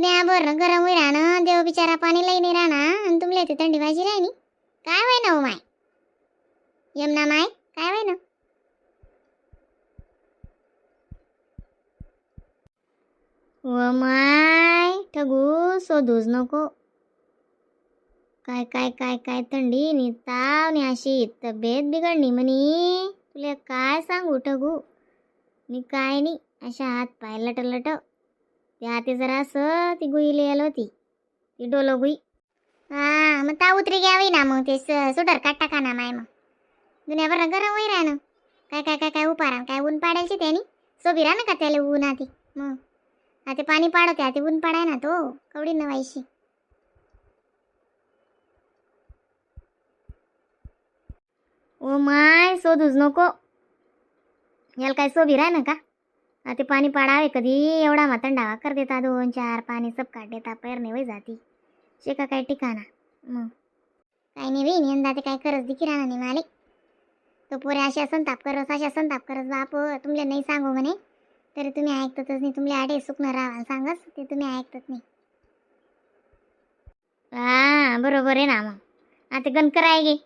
दुनियाभर गरम होई राहणं, देव बिचारा पाणी लई नाही राहणार आणि तुमले ते थंडी भाजी राहिनी. काय वय ना हो माय, यमना माय, काय वय ना? व माय ठगू शोधूच नको. काय काय काय काय थंडी नि ताव नि अशी तब्येत बिघडणी म्हणी. तुला काय सांगू ठगू, नि काय नाही, अशा हात पाय लट लट. ते आते जरासं ती गुई लिहायला होती, ती डोलो गुई. हा मग ता उतरी घ्यावी ना मग ते सुटर काट टाका ना माय. मग दुनियाभर गरम होई राहणं. काय काय काय काय उपारा काय ऊन पाडायची त्यानी सोबी राहा ना का त्याला ऊन आधी. मग आता पाणी पाडवते, आता ऊन पाडाय ना तो कवडी न वायशी. ओ my शोधूच नको, याला काय सोबी राह ना का? आता पाणी पाडावे कधी एवढा मा थंडावा कर देता, दोन चार पाणी सब काढ देता, पेरणे वय जाती शेका काय ठिकाणा. मग काय नाही बहीण, यंदा ते काय करच दिकी राहणार नाही माले. तो पोरे अशा संताप करस, अशा संताप करस बाप. तुमले नाही सांगू म्हणे तरी तुम्ही ऐकतच नाही. तुमले आडे सुकणं राहावं सांगस ते तुम्ही ऐकतच नाही. हा बरोबर आहे ना. मग आता गणकर आहे गे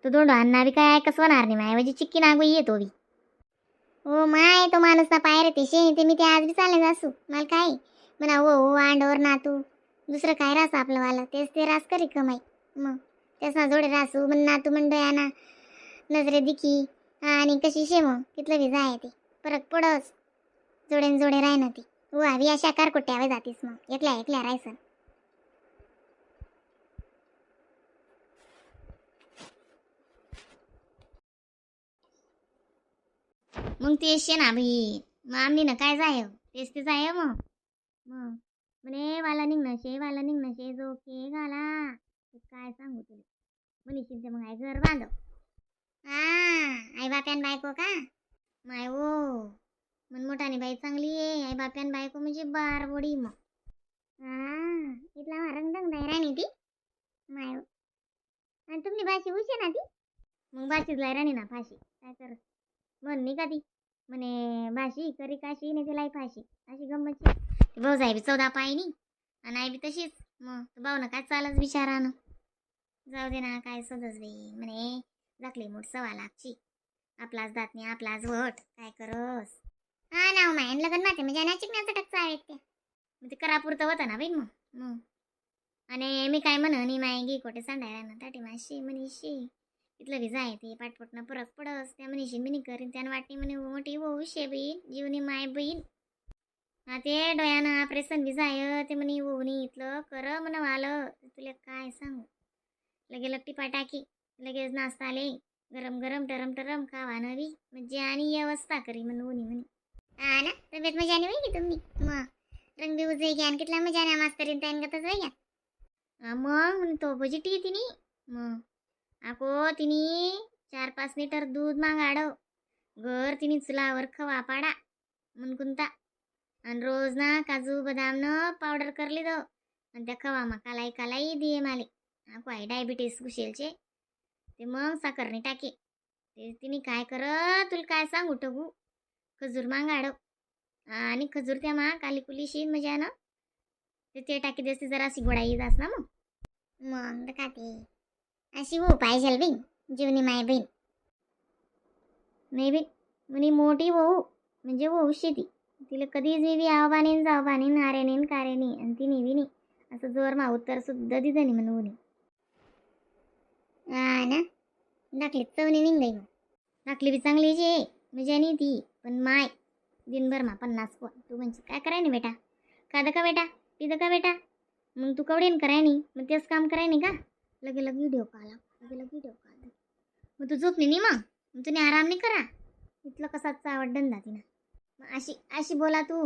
तो दोंडो अण्णा बी काय ऐकस होणार नाही माय, म्हणजे चिक्की नागो येतो बी. हो माय, तो माणूस ना पाय रे ते शे ते मी ते आज बी चालले जासू. मला काय म्हणा, हो हो अंडवर ना तू दुसरं काय रास आपलं वाला तेच ते रास करी कमाई. मग तेच ना जोडे रासू म्हण ना तू म्हणतो ना नजरे दिखी आणि कशी शे मग तिथलं बी जाय ते फरक पडस जोडेन जोडे राय ना ती. हो आवी अशा कारकुट्यावे जातीस मग एकल्या एकल्या राहायचं. मग ते शे ना बाई, मग आमनी ना काय जाय तेच ते जाय. मग मग म्हणे वाला निघणं शे, वाला निघणं शे जो के घाला. काय सांगू तुला म्हणशील ते मग आई घर बांधव. हा आई बाप्यान बायको का माय हो मन मोठानी बाई चांगली आहे. आई बाप्यान बायको म्हणजे बारबोडी. मग हा इथला रंगदंग नाही राणी ती माय हो. आणि तुमची भाषी उशे ना ती मग भाषीच लाई राणी ना फाशी काय कर म्हण नाही का ती म्हणे भाषी करी काशी नाही त्यालाही फाशी अशी गंमतची. भाऊ जाय बी 14 पायनी आणि आई बी तशीच. मग भाऊ ना काय चालच बिचारानं, जाऊ दे ना काय सदच बाई. म्हणे दाखली मोठ 1.25 लाखची, आपलाच दात नाही आपलाच वट काय करस. हा ना हो माय, लग्न माते म्हणजे ना चिकण्याचं टक्चा आहेत ते मग ते करापुरतं होतं ना बाई. मग मग आणि मी काय म्हण नी माय गी कोठे सांडायला ना ताटी माशी म्हणीशी इथलं बी जाय ते पाटपोटनं फरक पडस त्या म्हणीशी मी करीन त्यानं वाटणी म्हणे मोठी होऊ शे बहीण जीवनी माय बहीण. हा ते डोळ्यानं ऑपरेशन बी जाय ते म्हणे होऊ नी इथलं कर म्हण आलं. तुला काय सांगू, लगे लट्टी टाकी लगेच नाश्ता आले गरम गरम टरम टरम खावा नवी म्हणजे आणि व्यवस्था करी म्हण होणी म्हणे. हा ना तब्येत मजा नाही होई की तुम्ही मग रंग बी उजवे घ्या कितला मजा नाही मास्तरीन त्यान गतच होई घ्या. मग म्हणे तो बजिटी तिनी मग आको तिनी 4-5 लिटर दूध मागाडव घर तिनी चुलावर खवा पाडा मुनकुंता आणि रोज ना काजू बदाम न पावडर करली दो आणि त्या खवा मा कालाई कालाई दिये माले. आको आई डायबिटीस घुसेलचे ते मग साखरने टाके ते तिने काय कर तुला काय सांगू ठगू खजूर मागाडव आणि खजूर त्या मा काली कुली शी मजा ना ते ते टाकी देसते जरा अशी गोडा येत अस ना. मग मग का ते अशी हो पाहिजे बहीण जीवनी माय बहीण नाही बी म्हणे मोठी भाऊ म्हणजे भाऊ शेती तिला कधीच मी बी आव बाणीन जाव बाणीन आरे नेन कारे नाही आणि ती नेवी नाही असं जोर मा उत्तर सुद्धा दिलं नाही म्हणून. हा ना दाखली चवणी निघ गई मग दाखली बी चांगली जे म्हणजे नाही ती पण माय दिनभर मा 50 फोन तू म्हणजे काय कराय नाही बेटा खादं का बेटा पिदं का बेटा मग तू कवडेन कराय नाही मग तेच काम कराय नाही का लगे लगे व्हिडिओ कॉल लगे लगे व्हिडिओ कॉल मग तू झोपली नाही मग मग तुम्ही आराम नाही करा इथलं कसाच आवड धंदा तिनं मग अशी अशी बोला तू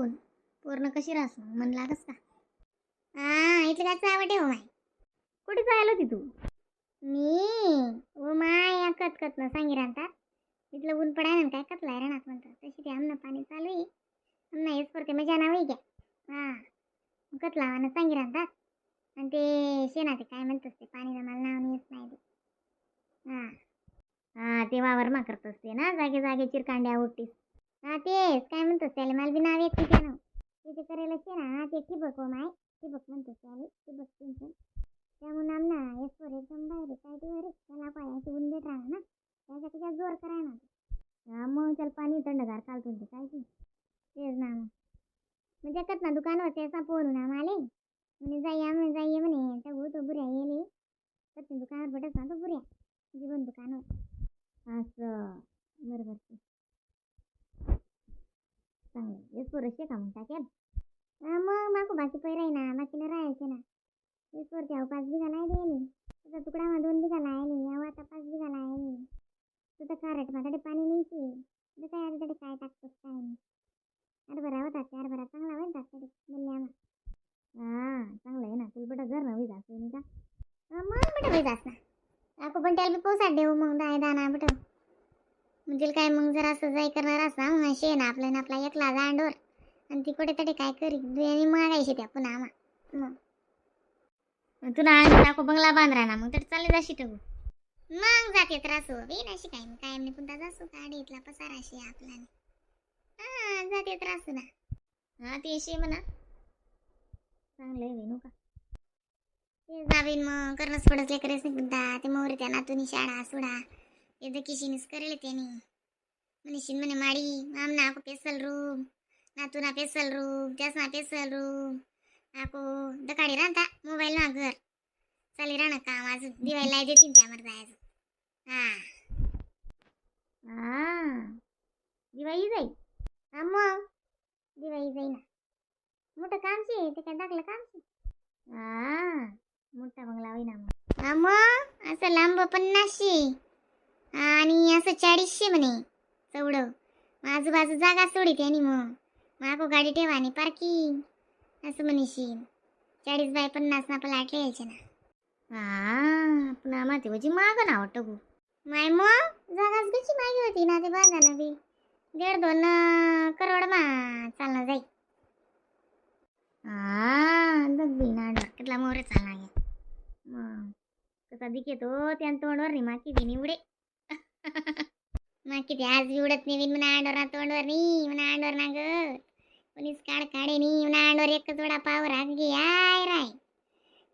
पूर्ण कशी राहस मग मन लागस का. हा इथलं काय आवड आहे हो माय. कुठे जायला होती तू? मी ओ my कत ना सांगी राहतात इथलं ऊन पडाय ना काय कतलाय राहणार म्हणतात तशी ते आमना पाणी चालू आहे आमना हेच करते मजा ना होई घ्या. हा कतला ना सांगी राहतात आणि ते शेणा ते काय म्हणतात ते पाणी मला नाव नाही येत नाही ते. हा हा ते वावर मा करत असते ना जागे जागे चिरकांड्या उठतीस. हा तेच काय म्हणतोस त्याला मला बी नाव येत नाही त्यानं ते करायला शेणा ते ठिबक हो माय. ठिबक म्हणतो त्याले, ठिबक सिंचन. त्यामुळे आमना एसवर एकदम बाहेर काय ते रे त्याला पायाची ऊन देत राहणार ना, त्याच्या जोर कराय ना. हा मग त्याला पाणी थंडगार कालतून ते काय ते तेच ना. मग म्हणजे कत ना दुकानवर त्याचा फोन ना माले, म्हणे जाई म्हणे, जाई म्हणे. तर तो बुऱ्या येले तर दुकानावर भेटत ना तो बुऱ्या जीवन दुकानावर असं. बरोबर, चांगलं हेच पोरं का मग टाकेल. हा मग माकू बाकी पै राही ना, बाकी न राहायचे ना. हेच पोर त्या 5 बिघा नाही दिली, तुझा तुकडा मा 2 बिघा लायले, यावं आता 5 बिघा लायले. तुझं खारट माझ्याकडे पाणी नाही तुझं काय आता काय टाकतोस काय नाही. हरभरा होता, ते हरभरा चांगला होईल तडे बल्ल्यामा. हा चांगलं आहे ना. तुला बेटा घर नवी जास्त नाही का? हा, मग बेटा होई जास ना काकू, पण त्याला बी पोसाट देऊ मग दाय दाना बेटा. म्हणजे काय मग जर असं जाई करणार असा मग असे ना आपलं ना आपला एकला दांडोर आणि ती कुठे तरी काय करी दुयानी मागायची त्या पुन्हा आमा. मग तुला आणि टाकू बंगला बांधरा ना, मग तर चालले जाशी टाकू. मग जाते त्रास हो बी अशी काय कायम नाही पुन्हा जासू काढी इथला पसारा अशी आपला. हा जाते त्रास ना. हा ते अशी म्हणा चांगलं आहे वेणू का ते जावीन मग करणंच पडत लेकरेच नाही पुन्हा ते मोर त्या नातूनी शाळा सोडा हे किशीनीच करेल त्याने. म्हणशीन म्हणे माडी आमना आको पेसल रूम, नातूना पेसल रूम, त्यासना पेसल रूम. आको दकाडी राहता मोबाईल ना घर चाली राहणं काम. अजून दिवाळीला देतील त्यावर जायचं. हा हा दिवाळी जाई. हा मग दिवाळी जाई ना, मोठं काम शे ते, काय दाखलं काम शे. हा मोठा बंगला होईना मग. हा मग असं लांब 50शे आणि असं 40शे म्हणे चौडं. मग आजूबाजू जागा सोडी त्यानी. मग मागो गाडी ठेवा आणि पार्किंग असं म्हणशील. 40 बाय 50 ना प्लाट लिहायचे ना. हा पुन्हा माती म्हणजे माग ना वाटतं गो माय. मग जागाच कशी मागे होती ना ते बांधाना बी 1.5-2 करोड मा चालना जाई. हा बी ना कितला मोरे चालना गे. मग कसा दिखे तो त्या तोंडवर नाही माकी बी नाही उडे. माकी ते आज बी उडत नाही बिन म्हणा आंडोर तोंडवर नाही म्हणा आंडोर ना ग कोणीच काढ काढे नाही म्हणा आंडोर. एकच वडा पाव राग गे I राय.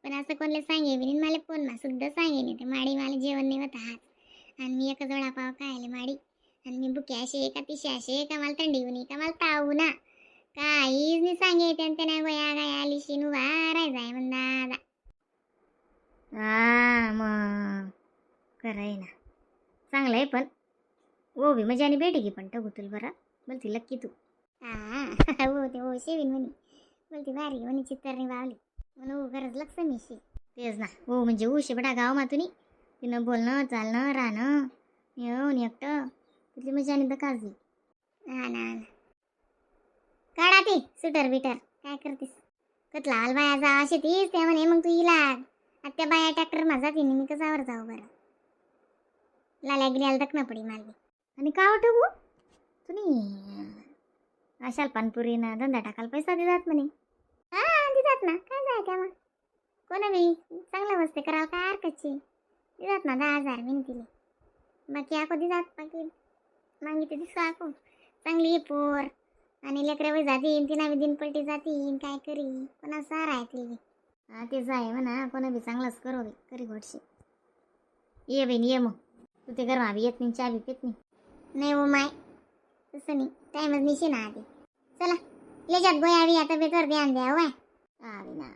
पण असं कोणले सांगे बी नाही मला, फोन मा सुद्धा सांगे नाही ते माडी. मला जेवण नाही होत आज आणि मी एकच वडा पाव खायले माडी आणि मी बुके असे का तिशे असे का मला थंडी होऊन का मला ताऊ ना काहीच नाही सांगे त्यां. त्या गोया गाया आली शिनू राय जाय म्हण दादा. हा मग खरं आहे ना, चांगलं आहे. पण ओ बी मजाने भेटे की पण टगू तुला बरं बोलती लक्की तू. हा हो ते हो शेवीन म्हणे बोलती भारी म्हणे चित्तरणी बावली म्हणून हो गरज लक्ष मिशी. तेच ना हो म्हणजे उशे बडा गाव मातुनी तिनं बोलणं चालणं राहणं येऊन एकटं तिथली मजाने तर काळजी. हा ना हा ना. काढा ते सुटर बिटर काय करतीस कतला आल बाया जा अशी तीच त्या म्हणे. मग तू इला आता बाया ट्रॅक्टर मा जाते, मी कसावर जाऊ बरं? लाल्या गिल्याला दखना पडी मालवी. आणि का वाटू गो तुम्ही अशाल पानपुरी ना धंदा टाकायला पैसा देतात म्हणे. हा देतात ना, काय जाय त्या मग कोणा बी चांगलं वस्ते करावं काय हरकतची. देतात ना 10,000 मी दिले, बाकी आको देतात. बाकी मागितले दिसतो आको चांगली आहे पोर आणि लेकऱ्या जातीन तिना बी दिन पलटी जातीन. काय करी कोणा सारा आहे तिला बी. हा तेच आहे म्हणा, कोणा बी चांगलाच करो बी करी गोडशी. ये बहीण ये मग तू ते गरमा बी येत नाही, चहा बी पित नाही. नाही हो माय तसं नाही, टाईमच निशे ना आधी. चला लेजात गोया बी आता बेतर ध्यान द्या वाय. हा ना.